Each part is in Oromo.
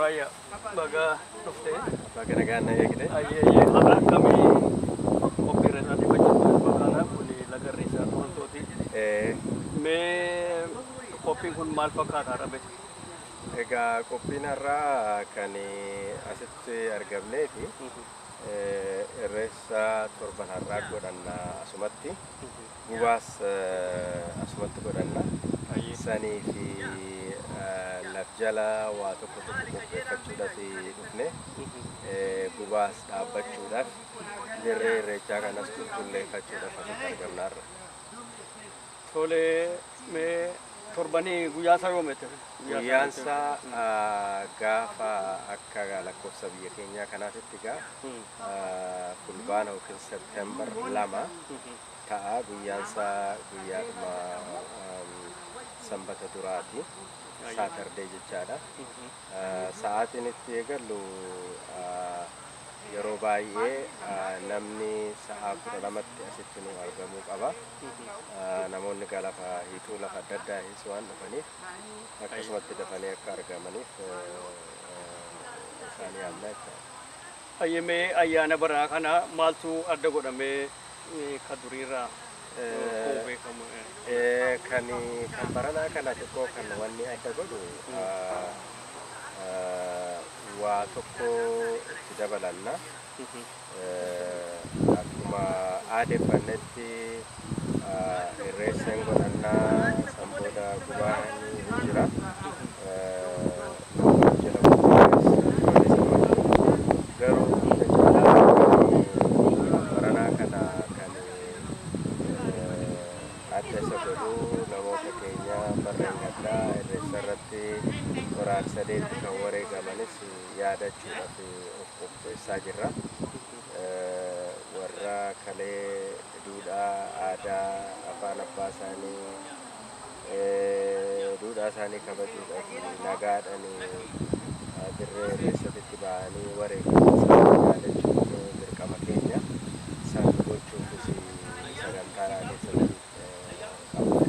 Borayya baga dhuftee. Baga nagaan na eegde. Ayyee, har'a akkamii qophii irra dhibba magaalaa kun laga Irreessaa Torontooti. Mee qophiin kun maal fakkaata har'a? Egaa qophiin har'aa kan asitti argamnee fi irreessa torban har'aa godhanna asumatti. Gubaas asumatti godhanna. Sanii fi laf jala waa tokko tokko qopheeffachuudhaaf dhufne, gubaas dhaabbachuudhaaf, dirree irreechaa kanas qulqulleeffachuudhaaf asitti argamna har'a. Tole, mee torbanii guyyaa isaa yoomete? Guyyaan isaa gaafa akka lakkoofsa biyya keenyaa kanaatitti gaa Fulbaana yookiin September 2 ta'a. Guyyaan isaa guyyaadhuma Sanbata duraati. Saturday jechaadha. Sa'aatiin itti eegallu yeroo baay'ee namni sa'a 12tti asitti nu argamuu qaba. Namoonni gaa lafa hiituu lafa adda addaa waan dhufaniif akkasumatti dafanii akka argamaniif isaan yaamna jechaadha. Ayyee, ayyaana baraa kana maaltu adda godhamee ka duriirraa beekamu? Kan baranaa kana xiqqoo kan wanni adda godhu waa tokko itti dabalanna. Akkuma aadeeffannetti irreesseen godhannaa, san booda gubaan jira. Jala garuu hunda caalaa baranaa kana kan adda isa godhu namoota keenya barreen gaddaa irreessa irratti toora sadeetti kan wareegamanis yaadachuudhaaf of qopheessaa jirra. Warra kalee duudhaa aadaa afaan abbaa isaanii, duudhaa isaanii kabajuudhaaf nagaadhaan dirree irreessatti ba'anii wareegaman isaanii yaadachuun dirqama keenya. San gochuufis sagantaa keessatti qabna.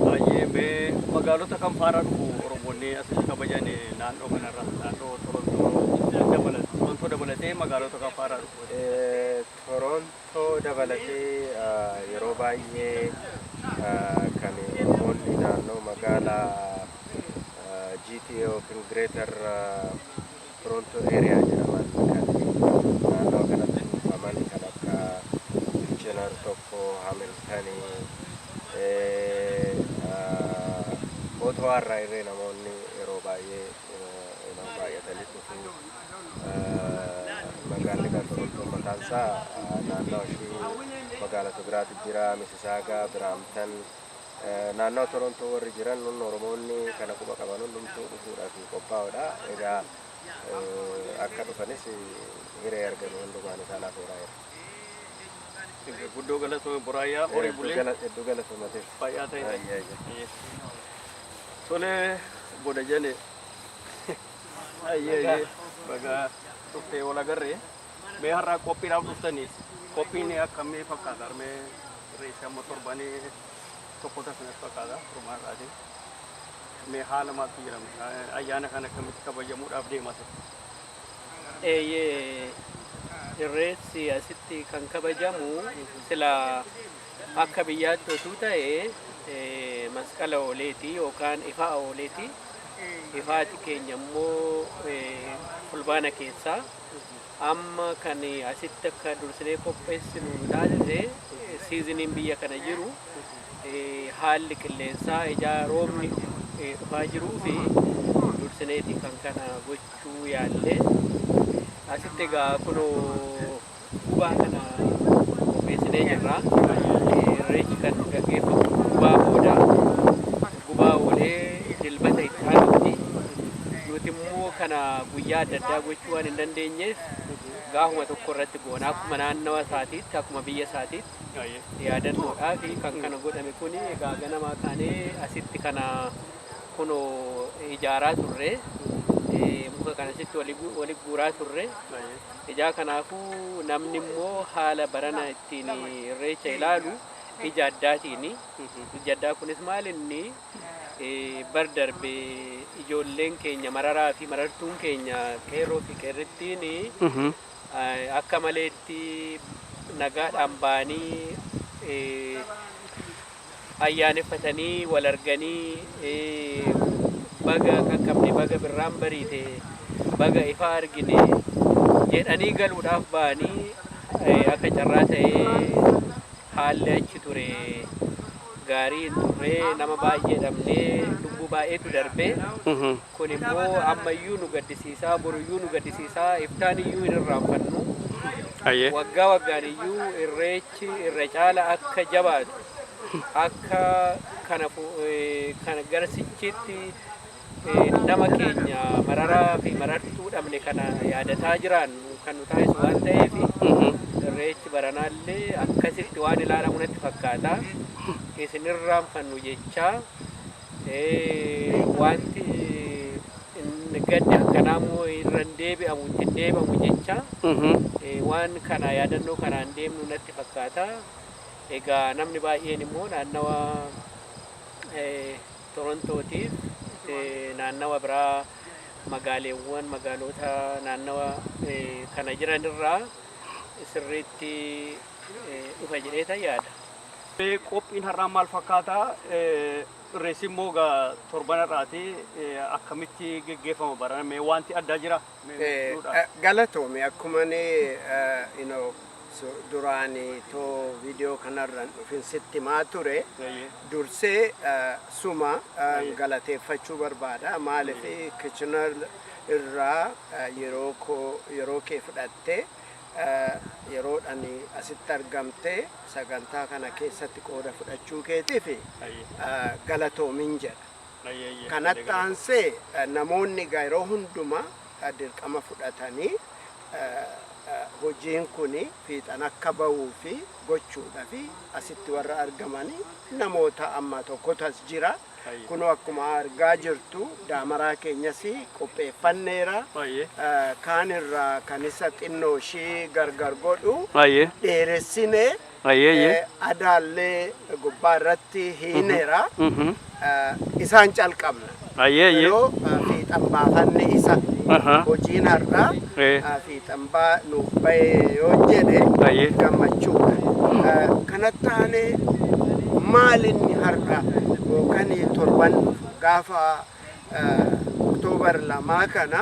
Baay'ee, mee magaalota kam faara dhufu Oromoonni asitti kabajan naannoo kanarra, naannoo Torontoo dabalatee, Torontoo dabalatee magaalota kam faara dhufu? Torontoo dabalatee yeroo baay'ee kan Oromoonni naannoo magaalaa GTA yookiin Greater Toronto Area jedhaman kan naannoo kanatti dhufaman kan akka Kitchener tokko, Hamiltonii, Ottawa irraa illee namoonni yeroo baay'ee baay'atanii dhufu. Magaalli kan Torontoon mataan isaa naannoo ishii magaalota biraatu jira, Mississauga, Brampton. Naannoo Torontoo warri jiran nun Oromoonni kana quba qaban hundumtuu dhufuudhaaf qophaa'uudha. Egaa akka dhufanis hiree argame hundumaan isaan afeeraa jira. Guddoo galatoome Boraayyaa, horii bulee. Hedduu galatoomateef. Baay'aa ta'e. Tole, boda jale. Ayyee, baga dhuftee wal agarree. Mee har'aa qophiidhaaf dhuftanii, qophiin akkamii fakkaata? Mee irreessi amma torbanii tokko tafinas fakkaata turmaarraati. Mee haala maaltu jira? Ayyaana kana akkamitti kabajamuudhaaf deemate? Eeyyee, irreessi asitti kan kabajamu sila akka biyyaatti osoo ta'e masqala ooleeti yookaan ifaa ooleeti. Ifaati keenya immoo Fulbaana keessaa. Amma kan asitti akka dursinee qopheessinu nu taasise seasoniin biyya kana jiru, haalli qilleensaa ijaa roobni dhufaa jiruu fi dursineeti kan kana gochuu yaalle. Asitti egaa kunoo gubaa kana qopheessinee jirra. Irreechi kan gaggeeffamu gubaa booda, gubaa oolee Dilbata itti aanutti. Nuti immoo kana guyyaa adda addaa gochuu waan hin dandeenyeef gaafuma tokko irratti goona, akkuma naannawa isaatiitti, akkuma biyya isaatiitti yaadannoodhaa fi kan kana godhame kuni. Egaa ganamaa kaanee asitti kana kunoo ijaaraa turre, muka kana asitti wali guuraa turre. Ijaa kanaafuu namni immoo haala barana ittiin irreecha ilaalu ija addaatiin. Iji addaa kunis maal inni Bar darbe ijoolleen keenya mararaa fi marartuun keenya qeerroo fi qeerrittiin akka maleetti nagaadhaan ba'anii ayyaaneffatanii wal arganii, baga qaqqabne, baga birraan bariite, baga ifa argine jedhanii galuudhaaf ba'anii, akka carraa ta'ee haalli achi ture gaarii hin turre. Nama baay'ee dhabnee, lubbuu baay'eetu darbe. Kun immoo ammayyuu nu gaddisiisaa, boruyyuu nu gaddisiisaa, iftaan iyyuu hin irraanfannu. Waggaa waggaan iyyuu irreechi irra caala akka jabaatu, akka kana gara sichiitti nama keenya mararaa fi marartuu dhabne kana yaadataa jiraannu kan nu taasisu waan ta'eef, irreechi baranaallee akkasitti waan ilaalamu natti fakkaata. Isin irraanfannu jechaa, wanti gaddi akkanaa immoo irra hin deebi'amu, itti hin deebi'amu jecha, waan kana yaadannoo kanaan deemnu natti fakkaata. Egaa namni baay'een immoo naannawa Torontootiif naannawa biraa, magaaleewwan magaalota naannawa kana jiran irraa sirriitti dhufa jedheetan yaada. Qophiin har'aa maal fakkaata? Irreessi immoo egaa torban har'aati. Akkamitti geggeeffama barana? Mee wanti addaa jira? Galatoomi. Akkuma duraan too viidiyoo kanarraan dhufin sitti himaa ture, dursee suma galateeffachuu barbaada. Maaliif, Kitchener irraa yeroo koo yeroo kee fudhattee, yeroodhaan asitti argamtee sagantaa kana keessatti qooda fudhachuu keetiif galatoomin jedha. Kanatti aansee namoonni yeroo hundumaa dirqama fudhatanii hojiin kun fiixan akka bahuu fi gochuudha fi asitti warra argamanii namoota amma tokkotu as jira. Kunoo akkuma argaa jirtu daamaraa keenyas qopheeffanneera. Kaan irraa kan isa xinnoo ishii gargar godhu dheeressinee adaallee gubbaa irratti hiineera. Isaan calqabna. Yeroo fiixan baafanne isa hojiin har'aa fiixan baa nuuf bahee yoo jedhe gammachuudha. Kanatti aanee maalinni har'a yookaan torban gaafa Oktoobar 2 kana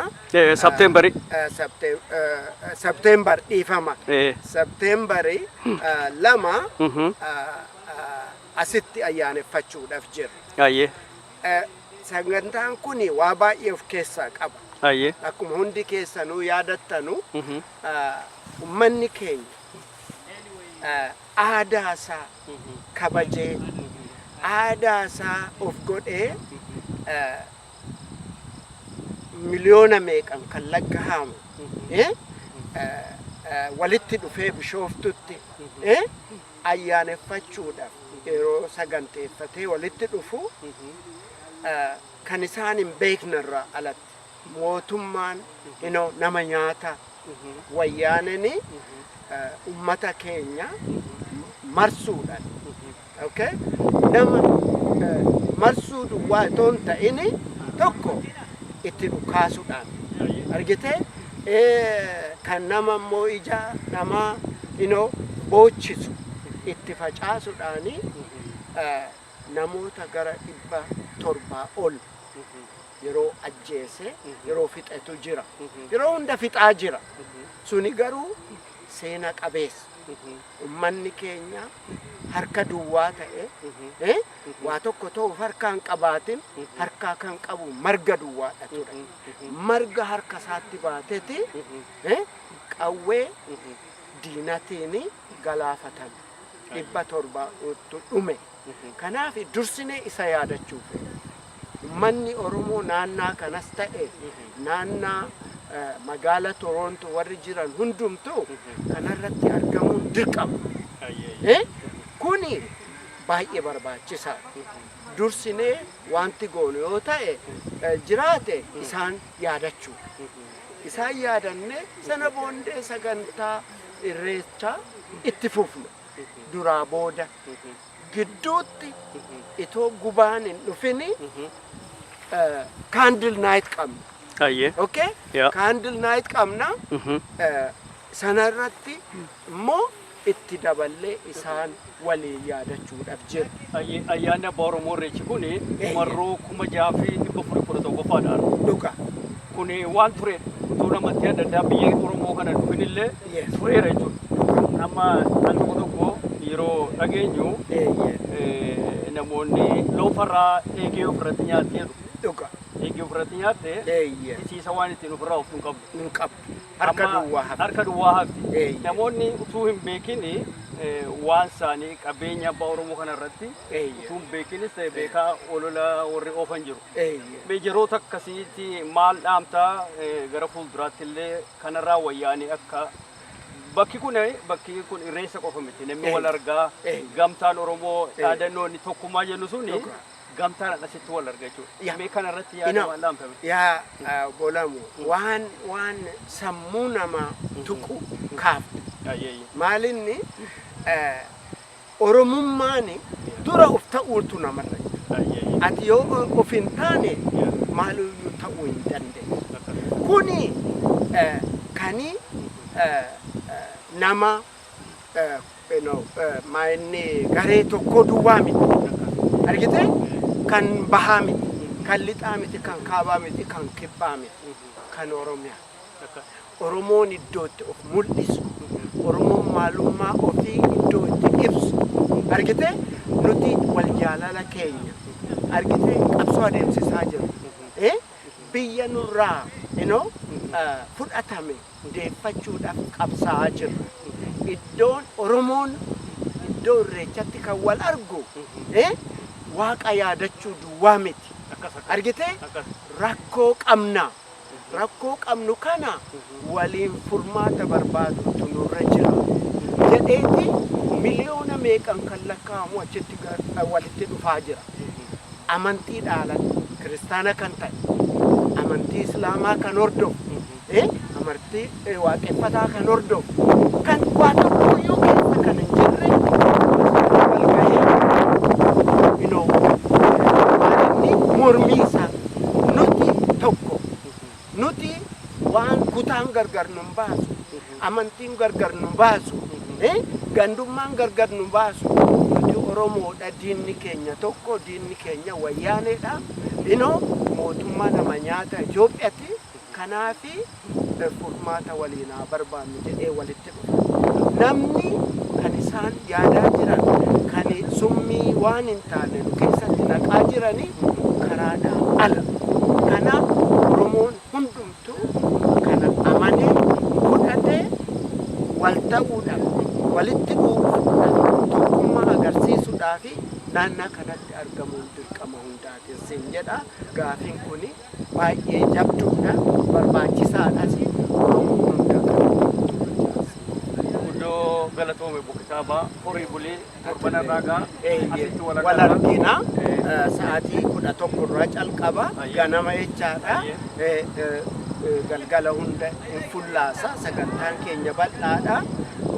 September. September, dhiifama. September 2 asitti ayyaaneffachuudhaaf jirra. Sagantaan kun waa baay'ee of keessaa qaba. Akkuma hundi keessanuu yaadattanu, uummanni keenya aadaa isaa kabajee, aadaa isaa of godhee, miliyoona meeqan kan lakkaa'amu walitti dhufee Bishooftutti ayyaaneffachuudhaaf yeroo saganteeffatee walitti dhufu, kan isaan hin beekne irraa alatti mootummaan nama nyaata wayyaaneni ummata keenya marsuudhaan, okay? Nama marsuu duwwaa itoo hin ta'ini, tokko itti dhukaasuudhaan argite, kan nama immoo ija nama boochisu itti facaasuudhaani namoota gara 700 ol yeroo ajjeese, yeroo fixetu jira. Yeroo hunda fixaa jira. Suni garuu seena qabeessa. Ummanni keenya harka duwwaa ta'e, waa tokko ta'uuf harka hin qabaatin, harkaa kan qabu marga duwwaadha ture. Marga harka isaatti baateti qawwee diinatiin galaafatame. 700 dhume. Kanaaf dursinee isa yaadachuu feena. Uummanni Oromoo naannaa kanas ta'e naannaa magaala Toronto warri jiran hundumtuu kanarratti argamuun dirqama. Kuni baay'ee barbaachisaadha. Dursinee wanti goonu yoo ta'e jiraate isaan yaadachuu. Isaan yaadannee sana booddee sagantaa irreechaa itti fufna. Duraa booda. Gidduutti itoo gubaan hin dhufini candle night qabna. Okay? Candle night qabna. Sanarratti immoo itti daballee isaan waliin yaadachuudhaaf jira. Ayyaanni Abbaa Oromoo Irreechi kun marroo 6411ffaadhaan. Dhuga. Kun waan turedha. Utuu namatti adda addaa biyya Oromoo kana dhufinillee tureera jechuudha. Amma al tokko tokko yeroo dhageenyu namoonni loofarraa eegee ofirratti nyaatte jedhu. Dhuga. Eegee ofirratti nyaatte tisiisa waan ittiin ofirraa of hin qabdu. Hin qabdu. Harka duwwaa hafti. Harka duwwaa hafti. Namoonni utuu hin beekin waan isaanii qabeenya Abbaa Oromoo kana irratti utuu hin beekinis ta'e beekaa olola warri oofan jiru. Yeroota akkasiitti maal dhaamtaa gara fuulduraatti illee kanarraa wayyaanii akka bakki kun irreessa qofa miti, namni wal argaa, gamtaan Oromoo dhaadannoonni tokkummaa jennu suni gamtaan asitti wal arga jechuudha. Mee kanarratti yaada maal dhaamtame? Yaa Bolamu, waan sammuu namaa tuqu kaafte. Maalinni Oromummaan dura of ta'uutu namarra jira. Ati yoo of hin taane maaliyyuu ta'uu hin dandeessu. Kuni kani nama maayinni garee tokko duwwaa miti. Argite? Kan bahaa miti, kan lixaa miti, kan kaabaa miti, kan kibbaa miti, kan Oromiyaa. Oromoon iddoo itti of mul'isu, Oromoon maalummaa ofii iddoo itti ibsu. Argite? Nuti wal jaalala keenya argite qabsoo adeemsisaa jiru. Biyya nurraa fudhatame deeffachuudhaaf qabsaa'aa jirra. Iddoon Oromoon iddoo Irreechatti kan wal argu Waaqa yaadachuu duwwaa miti. Argite? Rakkoo qabna. Rakkoo qabnu kana waliin furmaata barbaadutu nurra jira. Jedheeti miliyoona meeqan kan lakkaa'amu achitti walitti dhufaa jira. Amantii dhaalan kiristaana kan ta'e, amantii islaamaa kan hordofu, amantii waaqeffataa kan hordofu, kan waa tokkoyyuu keessa kan hin jirre wal gahee inni mormii isaa nuti tokko, nuti waan kutaan gargar nun baasu, amantiin gargar nun baasu, gandummaan gargar nun baasu, nuti Oromoodha, diinni keenya tokko, diinni keenya Wayyaaneedha, mootummaa nama nyaata Itoophiyaati, kanaafi furmaata waliin haa barbaannu jedhee walitti dhufa. Namni kan isaan yaadaa jiran, kan summii waan hin taane nu keessatti naqaa jirani karaadhaa ala. Kanaaf Oromoon hundumtuu kana amanee fudhatee wal ta'uudhaaf, walitti dhufuudhaaf, tokkummaa agarsiisuudhaaf naannaa kanatti argamuun dirqama hundaatiin siin jedha. Gaafiin kuni baay'ee jabduudha, barbaachisaadhas, Oromoo hunda kan. Guddoo galatoome Bukitaabaa, horii bulii, torban irraa gaa asitti wal Wal agarra. argina. Sa'aatii 11 irraa calqaba ganama jechaadha. Galgala hunda hin fullaasa, sagantaan keenya bal'aadha.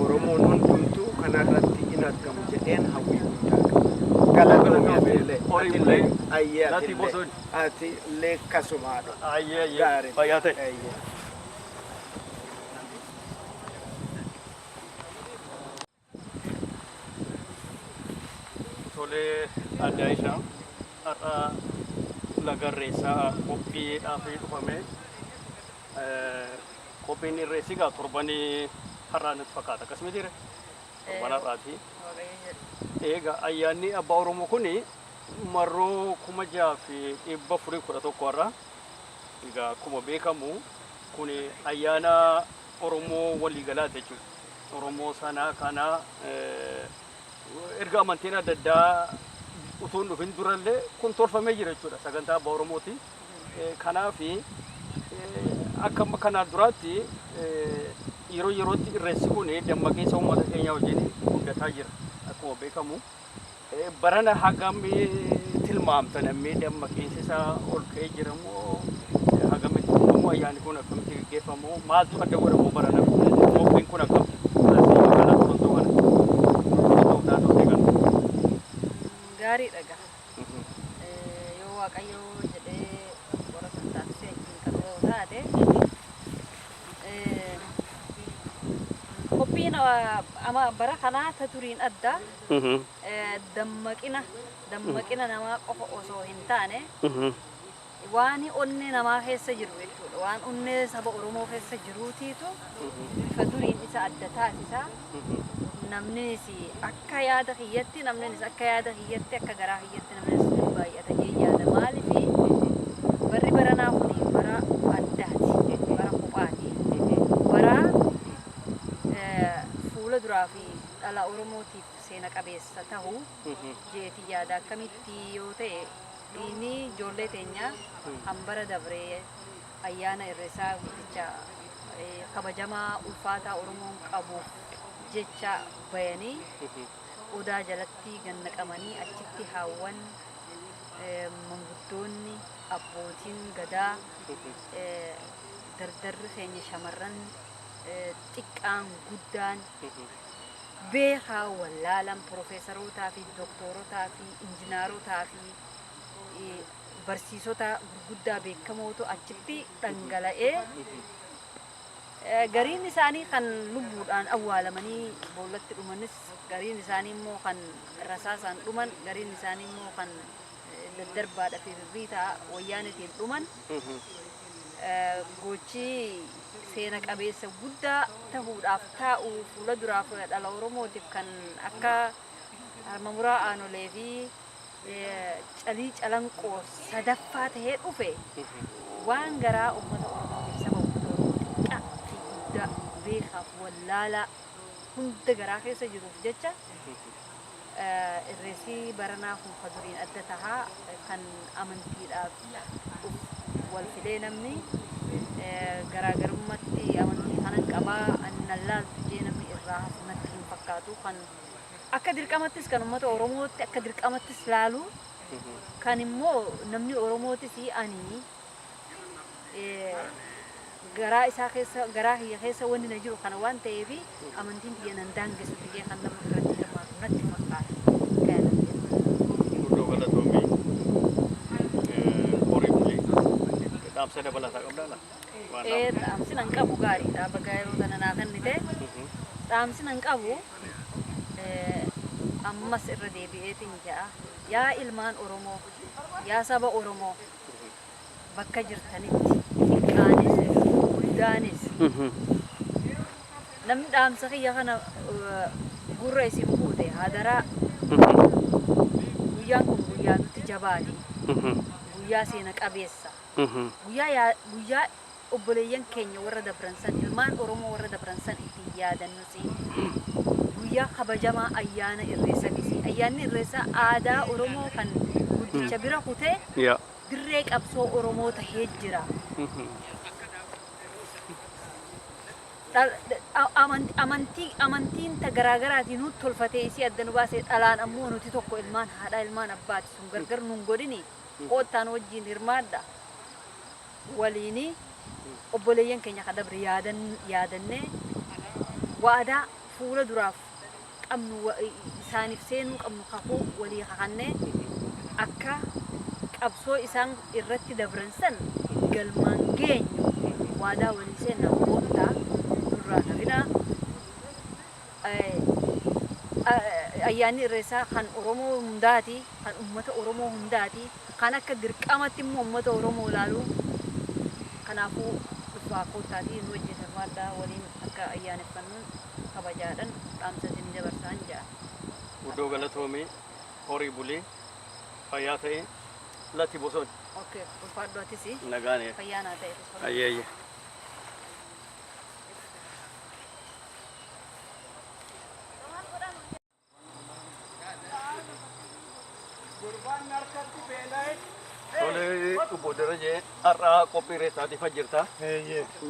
Oromoon hundumtuu kanarratti hin argamu jedheen hawwii guddaa qaba. Galatoome atillee. Horii bulii. Ayyee. Lati atillee. bosonni. Atillee akkasumaadha. Ayyee ayyee. Gaarii. Fayyaa ta'e. Ayyee. Tolee, adda ishaa har'a laga Irreessaa qophiidhaaf dhufame. Qophiin Irreessi egaa torbanii har'aa natti fakkaata, akkasuma jira, torban har'aati. Egaa ayyaanni Abbaa Oromoo kuni marroo 6411 har'a. Egaa akkuma beekamu kun ayyaana Oromoo waliigalaati jechuudha. Oromoo sana kana erga amantiin adda addaa utuu hin dhufin durallee kun tolfamee jira jechuudha, sagantaa Abbaa Oromooti. Kanaaf akka amma kanaan duraatti yeroo yerootti Irreessi kun dammaqinsa uummata keenyaa wajjin guddataa jira akkuma beekamu. Barana hagam tilmaamta, namni dammaqiinsi isaa ol ka'ee jira moo, hagamitti immoo ayyaanni kun akkamitti gaggeeffamu, maaltu adda godhamu, barana qophiin kun akkam magaalaa Torontoo kana, Torontoo naannoo kana? Gaariidha gaa. Yoo Waaqayyo jedhee warra san taasisee ittiin kan ga'u taate, qophiin ama bara kanaa ta turiin adda, dammaqina namaa qofa osoo hin taane, waan onnee namaa keessa jiru jechuudha. Waan onnee saba Oromoo keessa jiruutiitu bifa duriin isa adda taasisa. Namnis akka yaada kiyyatti, namnis akka yaada kiyyatti, akka garaa kiyyatti namnis ni baay'ata jee yaada. Maaliifi barri baranaa kun bara addaati. Bara kophaati. Bara fuula duraa fi dhala Oromootiif seena qabeessa tahu jeeti yaada. Akkamitti yoo ta'e, dhiini ijoollee teenya hambara dabree ayyaana Irreessaa guddicha kabajamaa ulfaataa Oromoon qabuuf jecha bayanii, odaa jalatti gannaqamanii, achitti haawwan, manguddoonni, abbootiin gadaa, dardarri keenya, shamarran, xiqqaan guddaan, beekaa wallaalan, profeesarootaa fi doktorotaa fi injinaarotaa fi barsiisota gurguddaa beekamootu achitti dhangala'ee, gariin isaanii kan lubbuudhaan awwaalamanii boollatti dhumanis, gariin isaanii immoo kan rasaasaan dhuman, gariin isaanii immoo kan daddarbaadhaa fi rirriitaa wayyaanitiin dhuman, gochi seena qabeessa guddaa tahuudhaaf taa'u, fuula duraaf dhala Oromootiif kan akka harma muraa Aanolee fi Calii Calanqoo sadaffaa tahee dhufe, waan garaa uummata Oromootiif, saba uummata Oromoo xiqqaa fi guddaa, beekaaf wallaalaa hunda garaa keessa jiruuf jecha, Irreessi baranaa kun ka duriin adda tahaa, kan amantiidhaaf wal filee, namni garaagarummaatti amantii kanan qabaa annan laaltu jee namni irraa hafu natti hin fakkaatu. Kan akka dirqamattis, kan uummata Oromootti akka dirqamattis laalu, kan immoo namni Oromootis ani garaa isaa keessa, garaa kiyya keessa wanni na jiru kana waan ta'eef amantiin tiyya nan daangessu jee kan nama irratti hirmaatu natti fakkaata. Guddoo galatoomii, horii bulii. Dhaamsa dabalataa qabdaa laa? Dhaamsi nan qabu gaariidha. Baga yeroo tana naa kennite. Dhaamsi nan qabu, ammas irra deebi'eetiin ja'a. Yaa ilmaan Oromoo, yaa saba Oromoo, bakka jirtanitti xiqqaanis guddaanis, namni dhaamsa kiyya kana gurra isin buute, hadaraa, guyyaan kun guyyaa nuti jabaati. Guyyaa seena qabeessa. Guyyaa obboleeyyan keenya warra dabran san, ilmaan Oromoo warra dabran san ittiin yaadannusi. Guyyaa kabajamaa ayyaana Irreessatisi. Ayyaanni Irreessaa aadaa Oromoo kan guddicha bira kutee dirree qabsoo Oromoo tahee jira. Amantiin ta garaagaraatiin nutti tolfatee isii adda nu baasee, dhalaan ammoo nuti tokko, ilmaan haadhaa, ilmaan abbaati. Sun gargar nun godhini, koottaan wajjin hirmaadha. Waliini obboleeyyan keenya ka dabre yaadannee, waadaa fuula duraaf qabnu, isaaniif seenuu qabnu kakuu walii kakannee, akka qabsoo isaan irratti dabran san galmaan geenyu waadaa walii seenna. Koottaa, nurraa hafinaa. Ayyaanni Irreessaa kan Oromoo hundaati, kan ummata Oromoo hundaati, kan akka dirqamatti immoo ummata Oromoo ilaalu. Kanaafuu dhufaa, koottaatii nu wajjin hirmaadhaa, waliin akka ayyaaneffannuun kabajaadhan dhaamsa isin dabarsaan jedha. Guddoo galatoomii, horii bulii, fayyaa ta'e, lati boson. Okay, ulfaadhu atis. Nagaan. Fayyaa naa ta'e. Ayyeeyye. Gurbaan harkatti beela'e. Tole, obbo Darajee, har'a qophii Irreessaatiif jirta.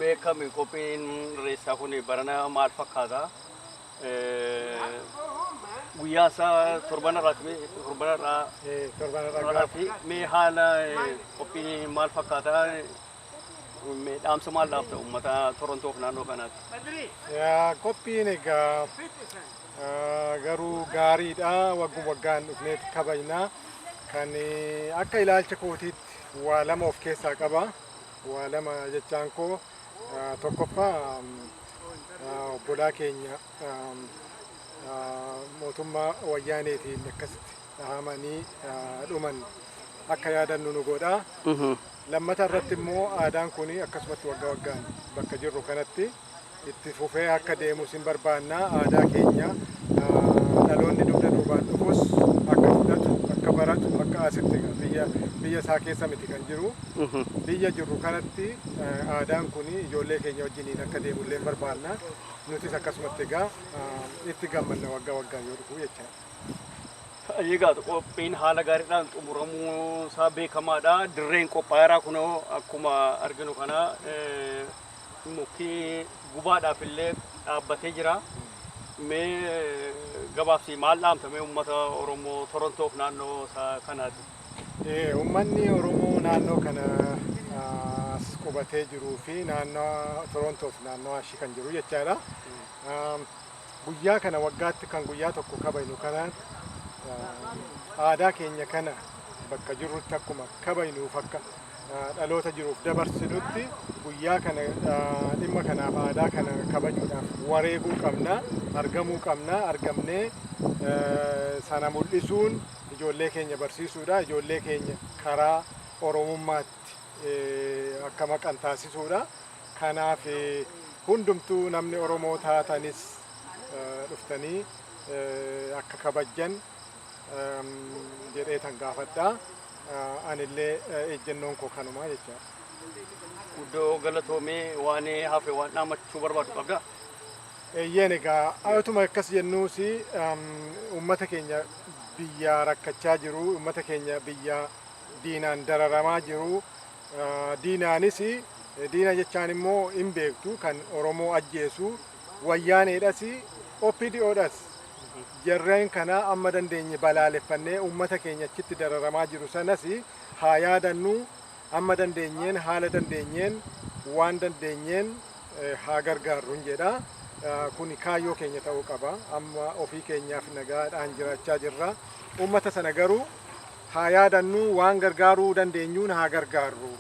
Mee kami qophiin Irreessaa kun barana maal fakkaata? Guyyaa isaa torban irraa Torban irraa. Fi mee haala qophiin maal fakkaata? Mee dhaamsa maal dhaamta uummata Torontoof naannoo kanaatti? Yaa, qophiin egaa garuu gaariidha. Wagguma waggaan dhufneet kabajna. Kan akka ilaalcha kootiitti waa lama of keessaa qaba. Waa lama jechaan koo tokkoffaa obbolaa keenya mootummaa wayyaaneetiin akkasitti dhahamanii dhuman akka yaadannu nu godha. Lammata irratti immoo aadaan kun akkasumatti waggaa waggaan bakka jirru kanatti itti fufee akka deemus hin barbaanna. Aadaa keenya dhaloonni dugda duubaan dhufus akka fudhatu, akka baratu, akka asitti biyya isaa keessa miti kan jiru. Biyya jirru kanatti aadaan kun ijoollee keenya wajjiniin akka deemullee hin barbaanna. Nutis akkasumatti egaa itti gammanna waggaa waggaan yoo dhufu jechaadha. Egaa qophiin haala gaariidhaan xumuramuu isaa beekamaadha. Dirreen qophaa'eera kunoo akkuma arginu kana mukti gubaadhaaf illee dhaabbatee jira. Mee gabaabsi maal dhaamta mee uummata Oromoo Torontoof naannoo isaa kanaati? Uummanni Oromoo naannoo kana as qubatee jiruu fi naannoo Torontoof naannoo ashii kan jiru jechaadha. Guyyaa kana waggaatti kan guyyaa tokko kabajnu kanaan aadaa keenya kana bakka jirrutti akkuma kabajnuuf akka dhaloota jiruuf dabarsinutti guyyaa kana dhimma kanaaf aadaa kana kabajuudhaaf wareeguu qabna, argamuu qabna, argamnee sana mul'isuun ijoollee keenya barsiisuudha, ijoollee keenya karaa Oromummaatti akka maqan taasisuudha. Kanaaf hundumtuu namni Oromoo taatanis dhuftanii akka kabajjan jedhee tan gaafadha. Anillee ejjennoon koo kanuma jechaadha. Guddoo galatoomee, waan hafe waan dhaammachuu barbaadu qabda? Eeyyeen, egaa atuma akkas jennuus uummata keenya biyya rakkachaa jiru, uummata keenya biyya diinaan dararamaa jiru, diinaanis diina jechaan immoo hin beektu kan Oromoo ajjeesu wayyaaneedhas OPDOdhas jarreen kana amma dandeenye balaaleffannee uummata keenya achitti dararamaa jiru sanas haa yaadannu, amma dandeenyeen haala dandeenyeen waan dandeenyeen haa gargaarruun jedha. Kuni kaayyoo keenya ta'uu qaba. Amma ofii keenyaaf nagaadhaan jiraachaa jirra. Uummata sana garuu haa yaadannu, waan gargaaruu dandeenyuun haa gargaarru.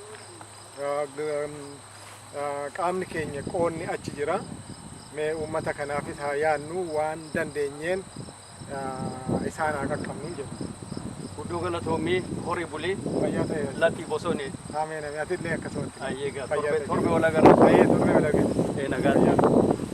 Qaamni keenya qoonni achi jira. Mee uummata kanaafis haa yaadnu, waan dandeenyeen isaan haa qaqqabnu jedha. Guddoo galatoomii, horii bulii. Fayyaa ta'e. Latii bosonii. Ameen, ameen. Atillee akkasumatti. Ayyee, Fayyaa ta'e. torbee wal agarra. Ayyee, torbee wal agarra. Nagaatti.